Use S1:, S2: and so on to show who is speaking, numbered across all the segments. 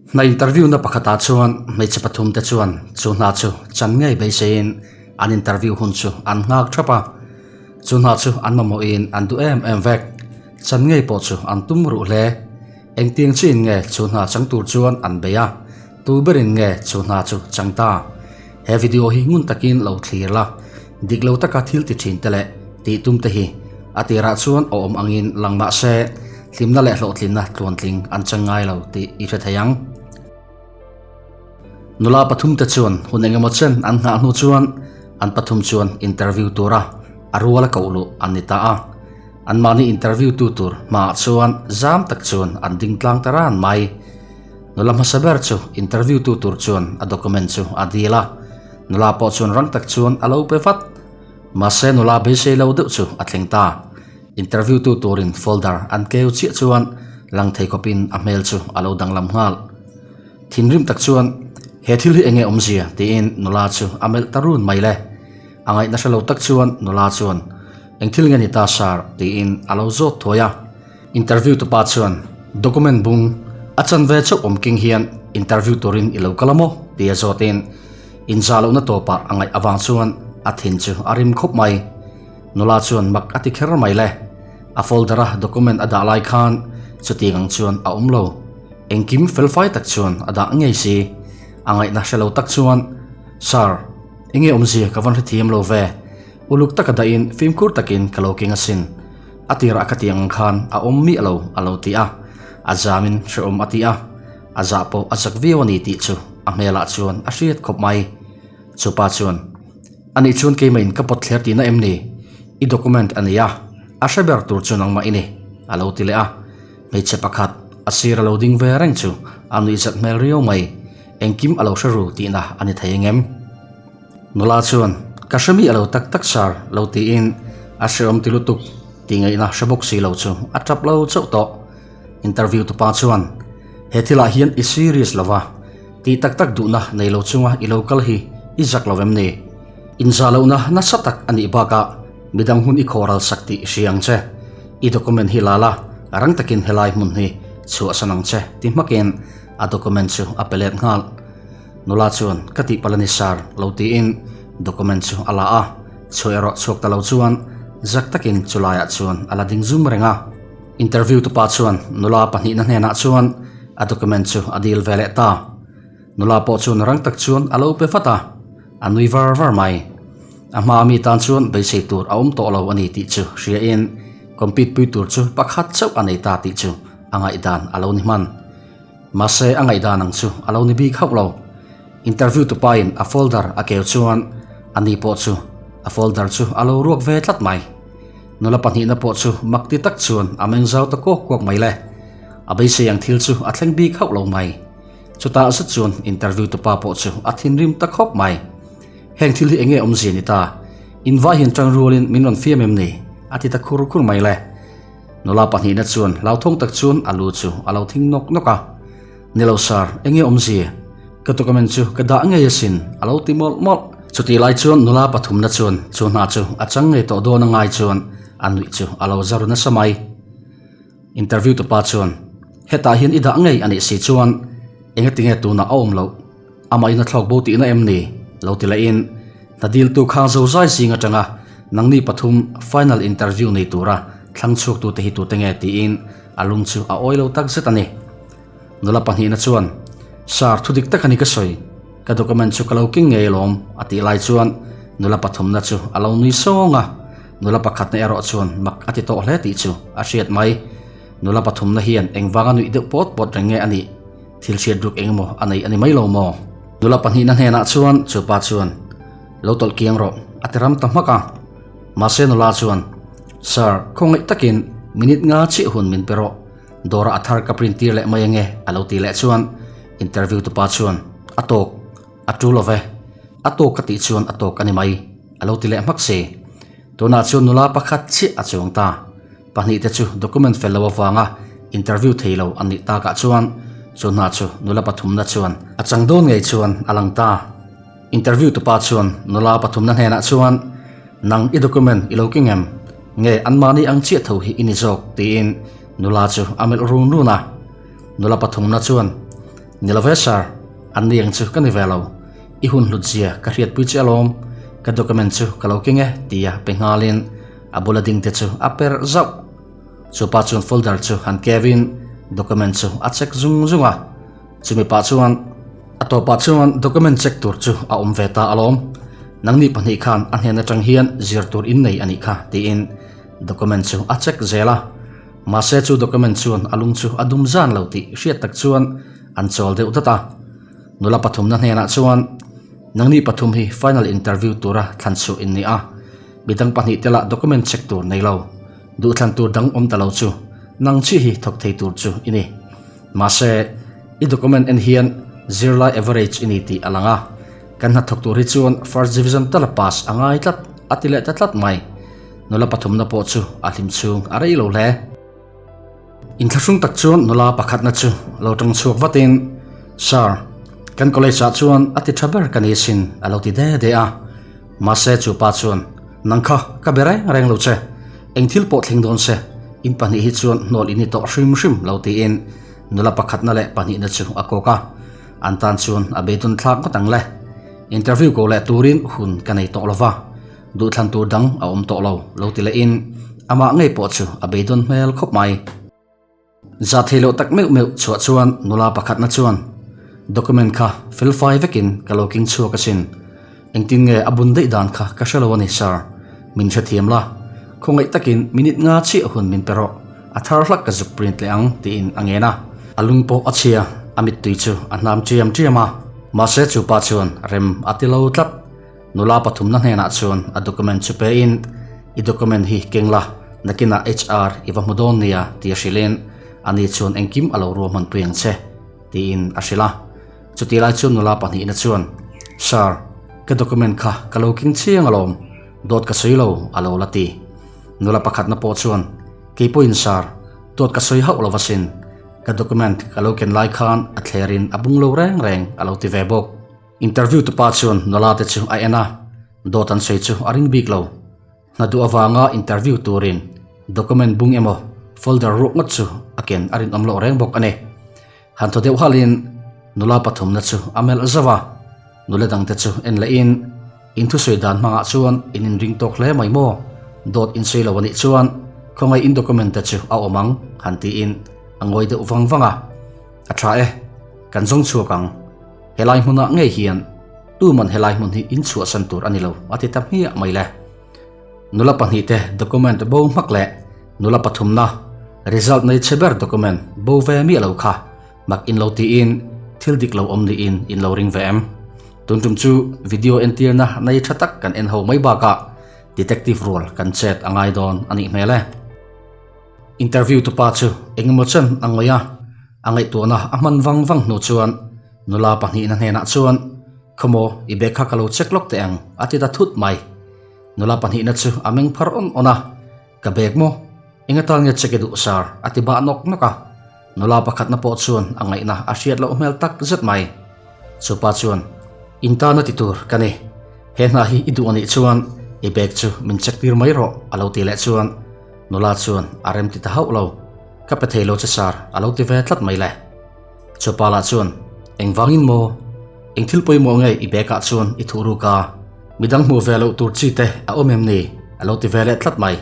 S1: Hna interview na pakhatah chuan hmeichhe pathum te chuan chu hna chu chan ngei beiseiin an interview hun chu an nghak thap a. Chu hna chu an mamawhin an duh em em vek. Chan ngei pawh chu an tum ruh hle. Engtiang chiin nge chu hna chang tur chuan an bei a, tu berin nge chu hna chu chang ta? He video hi ngun takin lo thlir la, dik lo taka thil ti thin te leh tih tum te hi a tirah chuan awm angin lang mah se, hlimna leh hlawhtlinna tluantling an chang ngai lo tih i hre thei ang. Nula pathum te chuan hun engemaw chen an nghah hnu chuan an pathum chuan interview tura a ruala koh luh an ni ta a. Anmahni interview tu tur hmaah chuan zam tak chuan an ding tlang ta ran mai. Nula hmasa ber chu interview tu tur chuan a document chu a dil a, nula pawh chuan rang tak chuan a lo pe vat. Mahse nula beisei lo deuh chu a thleng ta. Interview tu turin folder an keu chiah chuan lang thei khawpin a hmel chu a lo danglam nghal. Thinrim tak chuan, He thil hi enge awmzia? tiin nula chu a melh ta run mai le. A ngaihna hre lo tak chuan nula chuan, Eng thil nge ni ta sir? tiin a lo zawt thuai a. Interview tu pa chuan document bung a chanve chauh awm king hian interview turin i lo kal a maw? tia zawtin inzah lohna tawpah a ngaih avang chuan a thin chu a rim khawp mai. Nula chuan mak a ti kher mai le. A folder a document a dah lai khan chutiang ang chuan a awm lo. Engkim felfai tak chuan a dah ngei si. A ngaihna hre lo tak chuan, Sir, enge awmzia ka van hrethiam lo ve. Uluk taka dahin fimkhur takin ka lo keng asin. A tirah ka tih ang khan a awm miah lo a lo ti a, a zamin hrehawm a ti a, a zah pawh a zak viau a ni tih chu a hmelah chuan a hriat khawp mai. Chupa chuan, Anih chuan keimahin ka pawt thler tihna em ni? I document a nei a, a hre ber tur chu nangmah i ni, a lo ti leh a. Hmeichhe pakhat, a sir a lo ding ve reng chu a nuihzat hmel riau mai, engkim a lo hre ru tihna a ni thei engem? Nula chuan, Ka hre mi a lo tak tak sir, lo tiin a hrehawm ti lutuk tih ngaihna hre bawk si lo chu a tap lo chauh tawh. Interview tupa chuan, He thilah hian i serious lo va, tih tak tak duhna nei lo chunga i lo kal hi i zak lo em ni? Inzah lohna nasa tak a nih bakah midang hun i khawhral sak tih i hria ang che. I document hi la la, rang takin helai hmun hi chhuahsan ang che ti hmakin a document chu a pe let nghal. Nula chuan ka tihpalh a ni sir lo tiin document chu a la a, chhuah erawh chhuak ta lo chuan zak takin chulaiah chuan a la ding zum reng a. Interview tupa chuan nula pahnihna hnenah chuan a document chu a dil ve leh ta. Nula pawh chuan rang tak chuan a lo pe vat a, a nui var var mai. A hma ami tan chuan beisei tur a awm tawh lo a ni tih chu hriain compete pui tur chu pakhat chauh a nei ta tih chu a ngaihdan a lo ni hman. Mahse a ngaihdan ang chu a lo ni bik hauh lo. Interview tupain a folder a keu chuan a ni pawh chu a folder chu a lo ruak ve tlat mai. Nula pahnihna pawh chu mak ti tak chuan a meng zau ta kuak kuak mai le. A beisei ang thil chu a thleng bik hauh lo mai. Chutah zet chuan interview tupa pawh chu a thinrim ta khawp mai. Heng thil hi enge awmzia ni ta? Invah hian tang rualin min rawn fiam em ni? A ti ta khur khur mai le. Nula pahnihna chuan hlauthawng tak chuan a lu chu a lo thing nawk nawk a. Ni lo sir, enge awmzia? Ka document chu ka dah ngei asin, a lo ti mawlh mawlh. Chutih lai chuan nula pathumna chuan chu hna chu a chang ngei tawh dawn a ngai chuan a nuih chu a lo zar nasa mai. Interview tupa chuan, Hetah hian i dah ngei a nih si chuan engatinge tunah a awm loh? Amah in a thlawk bo tihna em ni? Lo ti leh in, hna diltu khang zo zai zing atanga nangni pathum final interview nei tura thlang chhuak tute hi tute nge tiin a lung chu a awi lo tak zet a ni. Nula pahnihna chuan, Sir, thu dik tak a ni ka sawi. Ka document chu ka lo keng ngei alawm a tih lai chuan nula pathumna chu a lo nui sawng a. Nula pakhatna erawh chuan mak a ti tawh hle tih chu a hriat mai. Nula pathumna hian engvanga nuih deuh pawt pawt reng nge a nih? Thil hriat ruk engemaw a nei a ni mai lo maw? Nula pahnihna hnenah chuan chu pa chuan, Lo tawlh kiang rawh, a ti ram ta hmak a. Mahse nula chuan, Sir, khawngaih takin minute nga chiah hun min pe rawh, dawrah a thar ka print tir leh mai ange, a lo ti leh chuan interview tupa chuan, A tawk, a tu lo ve, a tawk ka tih chuan a tawk a ni mai, a lo ti leh hmak si. Tunah chuan nula pakhat chiah a chuang ta. Pahnih te chu document fel lo avanga interview thei lo an nih takah chuan chu hna chu nula pathumna chuan a chang dawn ngei chuan a lang ta. Interview tupa chuan nula pathumna hnenah chuan Nang i document i lo keng em? Nge anmahni ang chiah tho hi i ni zawk? tiin nula chu a melh run run a. Nula pathumna chuan. Ni lo ve sir, an ni ang chu ka ni ve lo. I hun hlut zia ka hriatpui che alawm, ka document chu ka lo keng e tia pe nghalin a bula ding te chu a per zauh. Chupa chuan folder chu han kevin document chu a check zung zung a, chumi pah chuan a tawpah chuan document check tur chu a awm ve ta alawm. Nangni pahnih khan a hnen atang hian zir tur in nei a nih kha tiin document chu a check zel a. Mahse chu document chuan a lung chu a dum zan lo tih hriat tak chuan an chawl deuh dat a. Nula pathumna hnenah chuan, Nangni pathum hi final interview tura thlan chhuah in ni a, midang pahnih te lah document check tur nei lo, duhthlan tur dang awm ta lo chu nang chi hi thawk thei tur chu i ni. Mahse, i document en hian zirlai average i ni tih a lang a, kan hnathawk tur hi chuan first division tala pass a ngai tlat a ti leh ta tlat mai. Nula pathumna pawh chu a hlim chhung a rei lo hle. Inthlahrung tak chuan nula pakhatna chu lo tawng chhuak vatin, Sir, kan college ah chuan a ti tha ber ka ni sin a lo ti de de a. Mahse chu pa chuan, Nang kha ka be reng reng lo che, eng thil pawh thleng dawn se, in pahnih hi chuan hnawl in ni tawh hrim hrim lo tiin nula pakhatna leh pahnihna chu a kawk a. An tan chuan a beidawn thlak ngawt ang le. Interview ko leh turin hun ka nei tawh lova. Duhthlan tur dang a awm tawh lo, lo ti lehin amah ngei pawh chu a beidawn hmel khawp mai. Za thei loh tak meuh meuh chhuah chuan nula pakhatna chuan document kha fel fai vekin ka lo king chhuak asin. Engtin nge a bun daih dan kha ka hre lo a ni sir, min hrethiam la, khawngaih takin minute nga chiah hun min pe rawh, a thar hlak ka zuk print leh ang tiin a ngen a. A lung pawh a chhia, a mittui chu a hnam chiam chiam a, mahse chu pa chuan rem a ti lo tlat. Nula pathumna hnenah chuan a document chu pein, I document hi keng la, nakinah HR i va hmu dawn nia ti a hrilhin, ani chuan engkim a lo ruahman pui ang che, tiin a hrilh a. Chutih lai chuan nula pahnihna chuan, Sir, ka document kha ka lo keng chiang alawm, dawt ka sawi lo, a lo la ti. Nula pakhatna pawh chuan, Kei pawhin sir, dawt ka sawi hauh lo asin, ka document ka lo ken lai khan a thlerin a bung lo reng reng, a lo ti ve bawk. Interview tu pa chuan nula te chu a en a, dawt an sawi chu a ring bik lo. Hna duh avanga interview turin document bung emaw folder ruak ngawt chu a ken a rinawm loh reng bawk a ni. Han thaw deuh halin nula pathumna chu a melh zauh a, nula dangte chu en lehin in thusawi dan hmangah chuan in inring tawk hle mai maw, dawt in sawi lo a nih chuan khawngaih in document te chu a awm ang han tiin a ngawi deuh vang vang a. A tha e, kan zawng chhuak ang. Helai hmunah ngei hian tuman helai hmun hi in chhuahsan tur a ni lo a ti ta hmiah mai le. Nula pahnihte document bo hmak leh nula pathumna result nei chhe ber document bo ve miah lo kha mak in lo tiin thil dik lo awm niin in lo ring ve em? Tun tum chu video entirna nei tha tak kan en ho mai bakah detective rual kan chet a ngai dawn a nih hmel e. Interview tupa chu engemaw chen a ngawih a, a ngaihtuahna a hman vang vang hnu chuan nula pahnihna hnenah chuan, Khawmaw, i bag kha ka lo check lawk teh ang, a ti ta thut mai. Nula pahnihna chu a meng phar awn awn a, Ka bag maw? Eng atan nge check i duh sir? a ti bah nawk nawk a. Nula pakhatna pawh chuan a ngaihna a hriat loh hmel tak zet mai. Chupa chuan, In tana ti tur ka ni. He hna hi i duh anih chuan i bag chu min check tir mai rawh, a lo ti leh chuan nula chuan a rem ti ta hauh lo. Ka pe thei lo che sir, a lo ti ve tlat mai le. Chupa lah chuan, Engvangin maw? Eng thil pawimawh nge i bag ah chuan i thuh ruk a? Midang hmuh ve loh tur chi te a awm em ni? a lo ti ve leh tlat mai.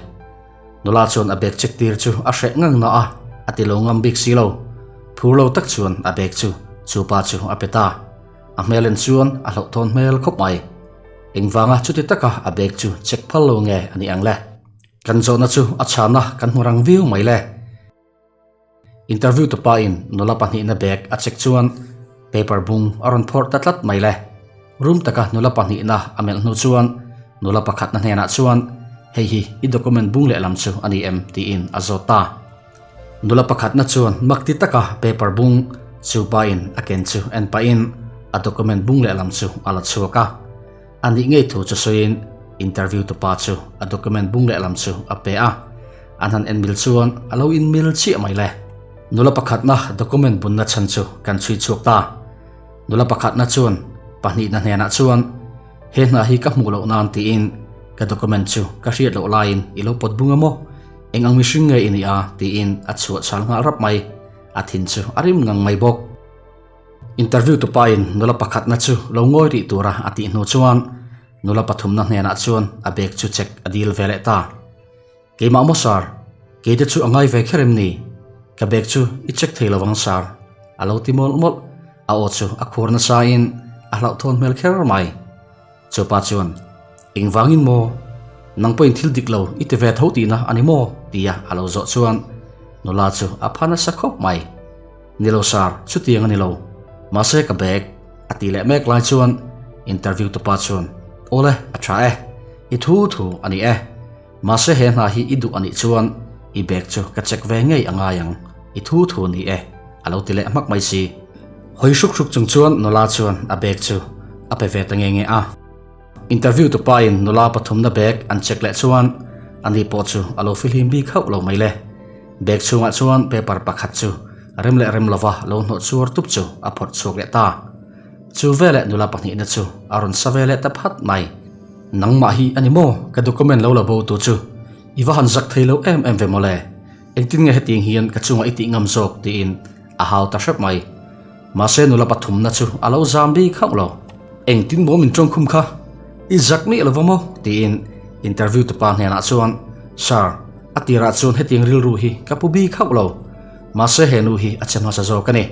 S1: Nula chuan a bag check tir chu a hreh ngang na a, a ti lo ngam bik si lo. Phur lo tak chuan a bag chu chupa chu a pe ta. A hmel en chuan a hlauhthawn hmel khawp mai. Engvanga chuti taka a bag chu check phal lo nge a nih ang le? Kan zawhna chu a chhana kan hmu rang viau mai le. Interview tupa in nula pahnihna bag a check chuan paper bung a rawn phawrh ta tlat mai le. Room taka nula pahnihna a melh hnu chuan nula pakhatna hnenah chuan hei hi i document bung lehlam chu a ni em tiin a zawt ta. Nula pakhatna chuan makti taka paper bung chu pa in a ken chu en pahin a document bung lehlam chu a la chhuak a. A nih ngei thu chu sawiin interview tupa chu a document bung lehlam chu a pe a. An han en mil chuan a lo in mil chiah mai le. Nula pakhatna document bunna chhan chu kan chhui chhuak ta. Nula pakhatna chuan pahnihna hnenah chuan he hna hi ka hmuh loh nan tiin ka document chu ka hriat loh laiin i lo pawt bung a maw? Eng ang mihring nge i nih a? tiin a chhuah chhal nghal rap mai. A thin chu a rim ngang mai bawk. Interview tupa in nula pakhatna chu lo ngawi rih tura a tih hnu chuan nula pathumna hnenah chuan a bag chu check a dil ve leh ta. Keimah maw sir? Kei te chu a ngai ve kher em ni? Ka bag chu i check thei lo ang sir, a lo ti mawlh mawlh. A aw chu a khur nasa in a hlauhthawn hmel kher mai. Chupa chuan, Engvangin maw? Nang pawhin thil dik lo i ti ve tho tihna a ni maw? tia a lo zawh chuan nula chu a pha nasa khawp mai. Ni lo sir, chutiang a ni lo. Mahse ka bag a tih leh mek lai chuan interview tupa chuan, Awle, a tha e. I thu thu a ni e. Mahse he hna hi i duh a nih chuan i bag chu ka check ve ngei a ngai ang, i thu thu ni e, a lo ti leh hmak mai si. Hawi hruk hruk chung chuan nula chuan a bag chu a pe ve ta nge nge a. Interview tupa in nula pathumna bag an check leh chuan ani pawh chu a lo fihlim bik hauh lo mai le. Bag chhungah chuan paper pakhat chu rem leh rem lova lo hnawh chuar tup chu a phawrh chhuak leh ta. Chu veleh nula pahnihna chu a rawn sa ve leh ta phat mai. Nangmah hi a ni maw ka document lo la bo tu chu? I va han zak thei lo em em ve mawle. Engtin nge hetiang hian ka chungah i tih ngam zawk tiin a hau ta hrep mai. Mahse nula pathumna chu a lo zam bik hauh lo. Engtin maw min tawngkhum kha? I zak miah lo va maw? tiin interview tupa hnenah chuan Sir, a tirah chuan hetiang rilru hi ka pu bik hauh lo. Mahse he nu hi a che hmasa zawk a ni.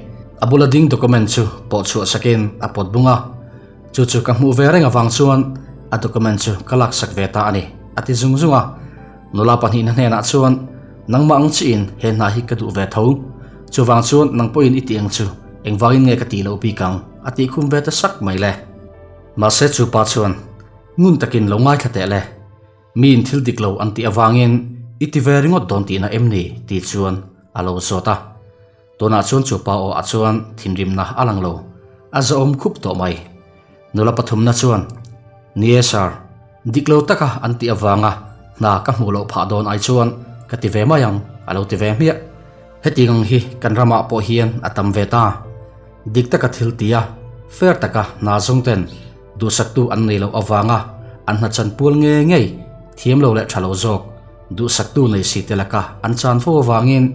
S1: A bula ding document chu pawh chhuah sakin a pawt bung a. Chu chu ka hmuh ve reng avang chuan a document chu ka laksak ve ta a ni, a ti zung zung a. Nula pahnihna hnenah chuan, Nangmah ang chiin he hna hi ka duh ve tho. Chuvang chuan nang pawhin i tih ang chu engvangin nge ka tih loh bik ang? a tih khum ve ta sak mai le. Mahse chu pa chuan, Ngun takin lo ngaithla teh le. Miin thil dik lo an tih avangin i ti ve ringawt dawn tihna em ni? tih chuan a lo zawt a. Tunah chuan chu pa aw ah chuan thinrimna a lang lo, a zahawm khup tawh mai. Nula pathumna chuan, Ni e sir, dik lo taka an tih avanga hna ka hmuh loh phah dawn ai chuan ka ti ve mai ang, a lo ti ve hmiah. Hetiang ang hi kan ramah pawh hian a tam ve ta. Dik taka thil ti a, fair taka hna zawng ten duhsaktu an nei loh avanga an hna chan pual nge ngei thiam lo leh tha lo zawk duhsaktu nei si te laka an chan fo avangin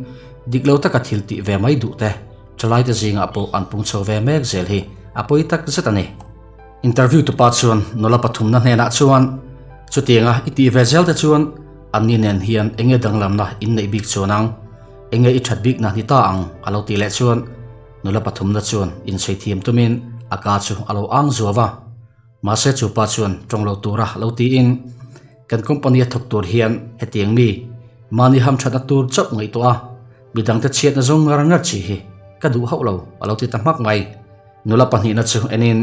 S1: dik lo taka thil tih ve mai duh te thalaite zingah pawh an pung chho ve mek zel hi a pawi tak zet a ni. Interview tupa chuan nula pathumna hnenah chuan chutianga i tih ve zel te chuan anni nen hian enge danglamna in neih bik chuan ang, enge i that bikna ni ta ang a lo tih leh chuan Nula pathumna chuan inchei thiam tumin a ka chu a lo ang zuau a. Mahse chu pa chuan tawng lo tura lo tiin, Kan company a thawk tur hian hetiang mi mahni hamthatna tur chauh ngaihtuah a, midangte chhiatna zawng ngar ngar chi hi ka duh hauh lo a lo ti ta hmak mai. Nula pahnihna chu enin,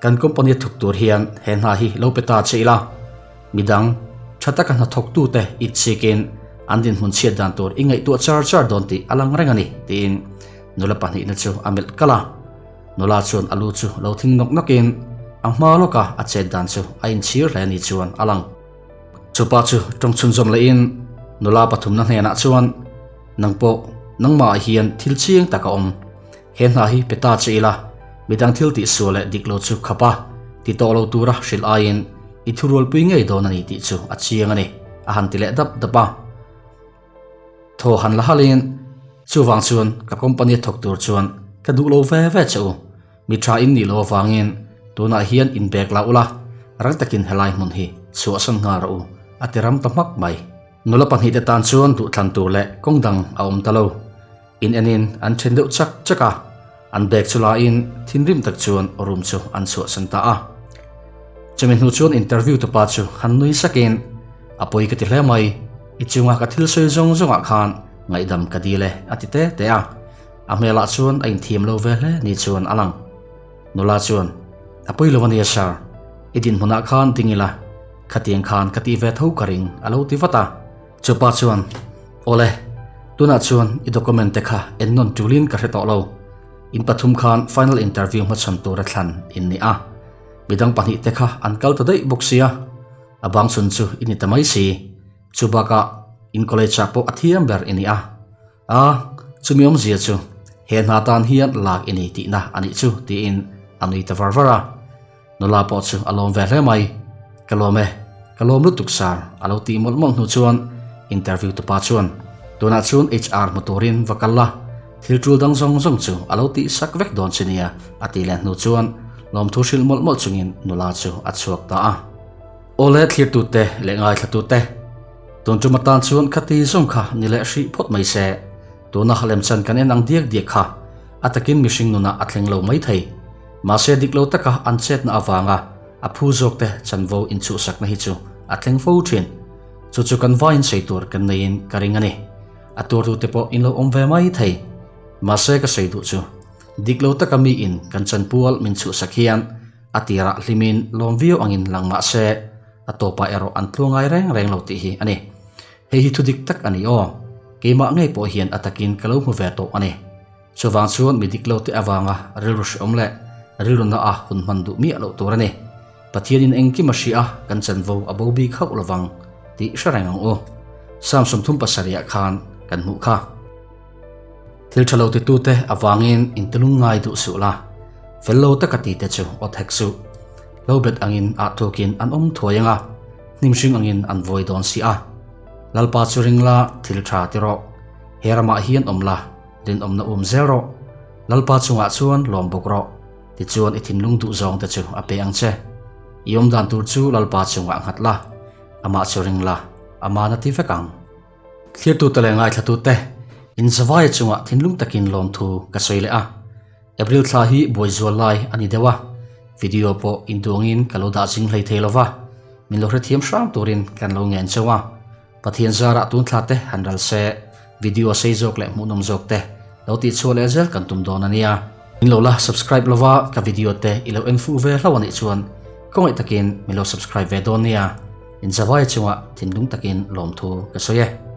S1: Kan company a thawk tur hian he hna hi lo pe ta che ila, midang tha taka hna thawktute itchikin an dinhmun chhiat dan tur i ngaihtuah char char dawn tih a lang reng a ni tiin Nula pahnihna chu a melh kalh a, nula chuan a lu chu lo thing nawk nawkin a hma lawka a chet dan chu a inchhir hle ni chuan a lang. Chupa chu tawng chhunzawm lehin nula pathumna hnenah chuan, Nang pawh nangmahah hian thil chiang tak a awm. He hna hi pe ta che ila, midang thil tihsual leh dik lo chu khap a, ti tawh lo tura hrilh aiin i thurualpui ngei dawn a ni tih chu a chiang a ni, a han ti leh dap dap a. Thaw han la halin, Chuvang chuan ka company a thawk tur chuan ka duh lo ve ve che u. Mi tha in nih loh avangin tunah hian in bag la ula, rang takin helai hmun hi chhuahsan nghal rawh u, a ti ram ta hmak mai. Nula pahnihte tan chuan duhthlan tur leh kawng dang a awm ta lo. In enin an then deuh chak chak a, an bag chu lain thinrim tak chuan room chu an chhuahsan ta a. Chumi hnu chuan interview tupa chu han nui sakin, A pawi ka ti hle mai, i chunga ka thil sawi zawng zawngah khan ngaihdam ka dil e a ti te te a. A hmelah chuan a inthiam lo ve hle ni chuan a lang. Nula chuan, A pawi lo ania sir, i dinhmunah khan ding ila, khatiang khan ka tih ve tho ka ring a lo ti vat a. Chupa chuan, Awle, tunah chuan i document te kha en nawn tulin ka hre tawh lo. In pathum khan final interview hmachhawn tura thlan in ni a. Midang pahnih te kha an kal ta daih bawk sia. A bang chhun chu i ni ta mai si. Chu bakah in college ah pawh a thiam ber i ni a. A, chumi awmzia chu he hna tan hian lak i ni tihna a nih chu tiin a nui ta var var a. Nula pawh chu a lawm ve hle mai. Ka lawm e, ka lawm lutuk sir a lo tih mawlh mawlh hnu chuan interview tupa chuan tunah chuan HR hmu turin va kal la. Thil tul dang zawng zawng chu a lo tih sak vek dawn che nia a tih leh hnu chuan lawmthu hrilh mawlh mawlh chungin nula chu a chhuak ta a. Awle thlirtute leh ngaithlatute, tun tum atan chuan khati zawng kha ni leh hrih phawt mai se, tuna lemchan kan en ang diak diak kha a takin mihring nunah a thleng lo mai thei. Mahse dik lo taka an chetna avanga a phu zawkte chanvo inchhuhsakna hi chu a thleng fo thin. Chu chu kan vaiin sawi tur kan neiin ka ring a ni. A tuartute pawh in lo awm ve mai thei. Mahse ka sawi duh chu, dik lo taka mi in kan chanpual min chhuhsak hian a tirah hlimin lawm viau angin lang mah se, a tawpah erawh an tluang ngai reng reng lo tih hi a ni. Hei hi thu dik tak a ni aw. Keimah ngei pawh hian a takin ka lo hmu ve tawh a ni. Chuvang chuan mi dik lo te avanga rilru hrehawm leh rilru na a hun hman duh miah loh tur a ni. Pathianin engkim a hria a, kan chanvo a bo bik hauh lovang tih hre reng ang u. Psalm 37 ah khan kan hmuh kha. Thil tha lo titute avangin intilung ngai duh suh la, fel lo taka tite chu awt hek suh. Lo bet angin ah tukin an awm thuai ang a, hnim hring angin an vawi dawn si a. Lalpa chu ring la, thil tha ti rawh. He ramah hian awm la, rinawmna um zel rawh. Lalpa chungah chuan lawm bawk rawh. Tichuan i thinlung duh zawng te chu a pe ang che. I awm dan tur chu Lalpa chungah nghat la, amah chu ring la, aman a ti vek ang. Thlirtute leh ngaithlatute, in zavaia chungah thinlung takin lawmthu ka sawi leh a. April thla hi buai zual lai a ni deuh a, video pawh induangin ka lo dah zing hlei thei lo va, min lo hrethiam hram turin kan lo ngen chauh a. Pathian zarah tun thla te han ral se, video sei zawk leh hmuhnawm zawk te lo tih chhuah leh zel kan tum dawn a nia. Min lo la subscribe lova ka video te i lo en fuh ve hlauh a nih chuan khawngaih takin min lo subscribe ve dawn nia. Inzavai chungah thinlung takin lawmthu ka sawi e.